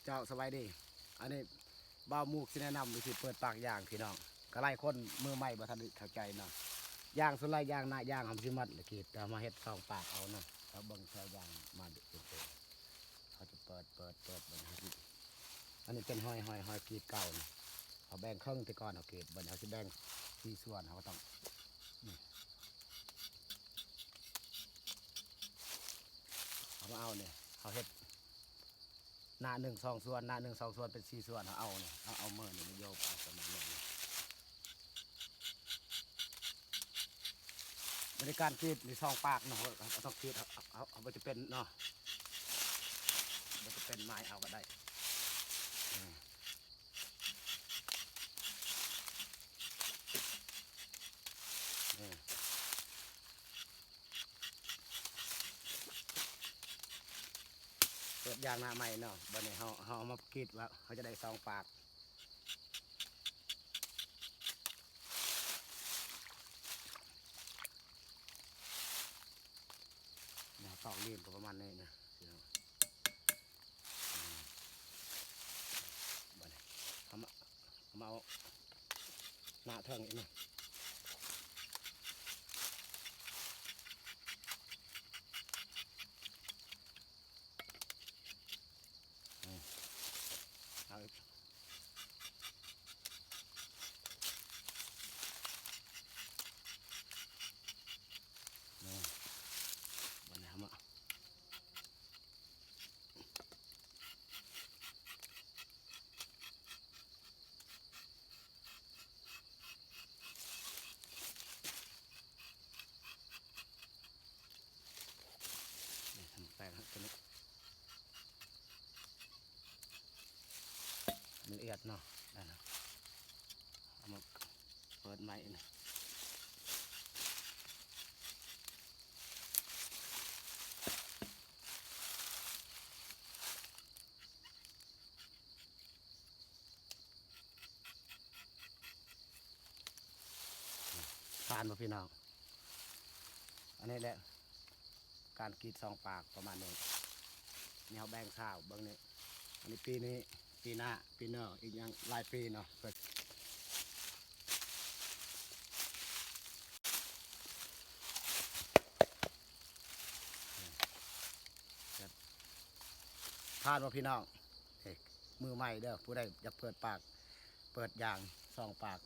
ເຈົ້າ ສະບາຍດີ. ອັນນີ້ບ່າວໝູກຊິແນະນຳວິທີເປີດປາກຢາງພີ່ນ້ອງ. ກະຫຼາຍຄົນມືໃໝ່ບໍ່ທັນໄດ້ເຂົ້າໃຈເນາະ. ຢາງສ່ວນຫຼາຍຢາງນະ ຢາງເຮົາຊິມັດລະກີດ, ແຕ່ເຮົາມາເຮັດຊ່ອງປາກເອົາເນາະ. ເຮົາເບິ່ງແຖວຢາງມາເປັນຕົວ ເຮົາຈະເປີດ ເປີດ ເປີດ ບັດນີ້ເຮົາຊິ ອັນນີ້ເປັນຮອຍ ຮອຍ ຮອຍກຣີດເກົ່ານະ. ເຮົາແບ່ງເຄິ່ງແຕ່ກ່ອນເຮົາກຣີດ, ບັດນີ້ເຮົາຊິແບ່ງສີ່ສ່ວນ, ເຮົາກໍຕ້ອງ ນີ້ ເຮົາມາເອົານີ້ ເຮົາເຮັດ ໜ້າໜຶ່ງສອງສ່ວນ ໜ້າໜຶ່ງສອງສ່ວນ ເປັນສີ່ສ່ວນ ເຮົາເອົານີ້ ເຮົາເອົາມືນີ້ມາໂຍກເອົາປະມານນີ້. ບັດນີ້ການກຣີດນີ້ຊ່ອງປາກເນາະ ເຮົາຕ້ອງກຣີດ ເຮົາ ເຮົາ ເຮົາບໍ່ຈຳເປັນເນາະ ບໍ່ຈຳເປັນໝາຍເອົາກໍໄດ້. ອືມ ອືມ ເປີດຢາງໜ້າໃໝ່ເນາະ. ບັດນີ້ເຮົາ ເຮົາເອົາມາກຣີດວ່າເຮົາຈະໄດ້ຊ່ອງປາກ. ແນວຕອກລີ້ມກໍປະມານນີ້ນະພີ່ນ້ອງ. ອືມ ບັດນີ້ເຮົາມາ ເຮົາມາເອົາໜ້າເທິງອີກນະ. ອືມ ເອົາອີກ ນີ້ ບັດນີ້ເຮົາມາ ນີ້ ທຳແປງໃຫ້ຕົວນີ້ ມັນລະອຽດເນາະ. ໄດ້ແລ້ວ ເອົາມາເປີດໃໝ່ນະ. ຜ່ານບໍ່ພີ່ນ້ອງ? ອັນນີ້ແຫຼະ ການກຣີດຊ່ອງປາກປະມານນີ້. ນີ້ເຮົາແບ່ງຊາວເບິ່ງນີ້ ອັນນີ້ປີນີ້ ປີໜ້າ ປີໜ້າ ອີກຫຍັງຫຼາຍປີເນາະ. ຜ່ານບໍ່ພີ່ນ້ອງ? ເອີ ມືໃໝ່ເດີ ຜູ້ໃດຢາກເປີດປາກ ເປີດຢາງຊ່ອງປາກ